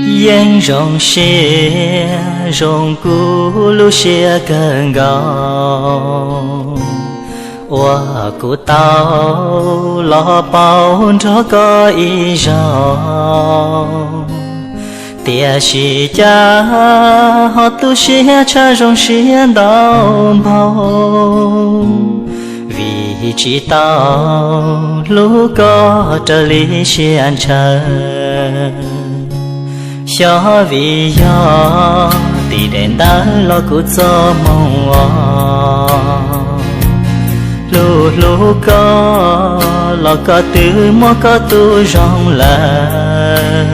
Yeej zoo siab zoo kuv lub siab kawg nkaus uas kuv tau los paub nrog koj ib zaug. Tiam sis cas ho tu siab tshaj zoo siab ntau npaug, vim tsis tau hlub koj raws li siab ntshaw. Xyov vim yog tim daim ntawv los kuv txoj hmoo os, hlub hlub koj los koj twb muab koj tu zoo lawm.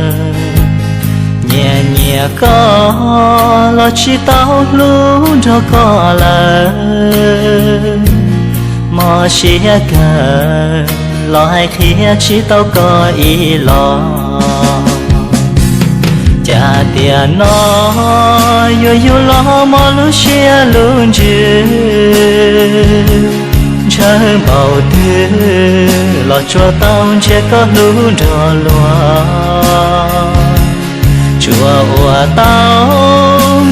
Nyiam nyiam koj los tsis tau hlub nrog koj lawm, mob siab kawg los hais qhia tsis tau koj ib los. Cas tiam no yuav yug los mob lub siab lub ntsws, ntshaw npaum twg los tsuas tau ntsia koj hlub nrog luag. Tsuas ua tau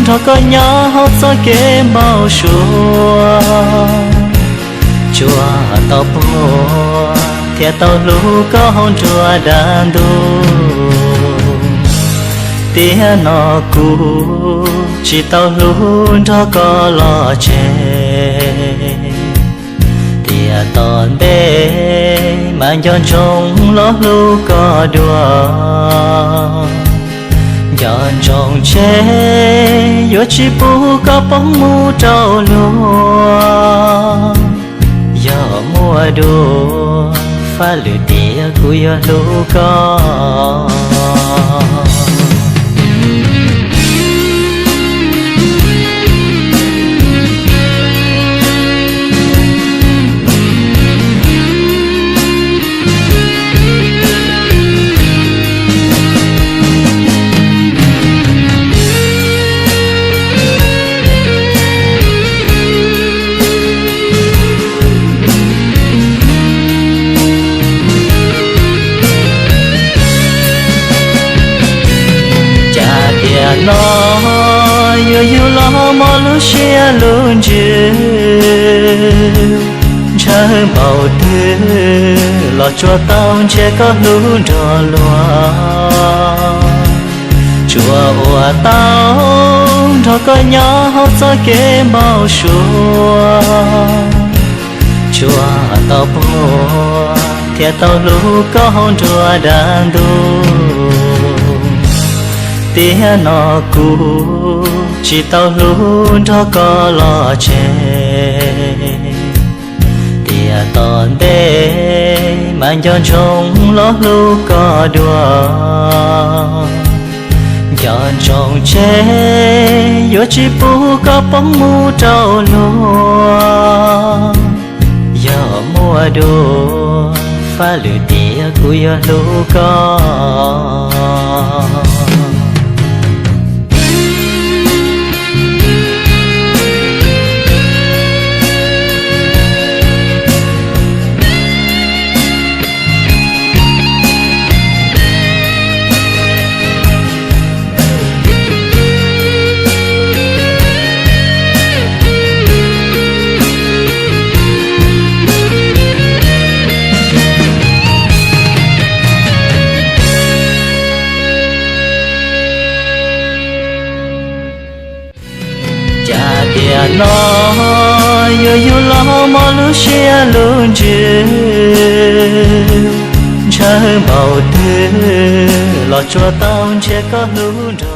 nrog koj nyob hauv txoj kev npau suav, tsuas tau puag thiaj tau hlub koj hauv nruab dab ntuj. Tiam no kuv tsis tau hlub nrog koj los tseg, tiam tom ntej mas nco ntsoov los hlub koj dua. Nco ntsoov tseg yuav tsis pub koj poob mus rau luag. Yog muaj dua, faj lwm tiam kuv yuav hlub koj. Cas tiam no yuav yug los mob lub siab lub ntsws, ntshaw npaum twg los tsuas tau ntsia koj hlub nrog luag. Tsuas ua tau nrog koj nyob hauv txoj kev npau suav, tsuas tau puag thiaj tau hlub koj hauv nruab dab ntuj. Tiam no kuv tsis tau hlub nrog koj los tseg, tiam tom ntej mas nco ntsoov los hlub koj dua. Nco ntsoov tseg yuav tsis pub koj poob mus rau luag. Yog muaj dua, faj lwm tiam kuv yuav hlub koj. Cas tiam no yuav yug los mob lub siab lub ntsws, ntshaw npaum twg los tsuas tau ntsia koj hlub nrog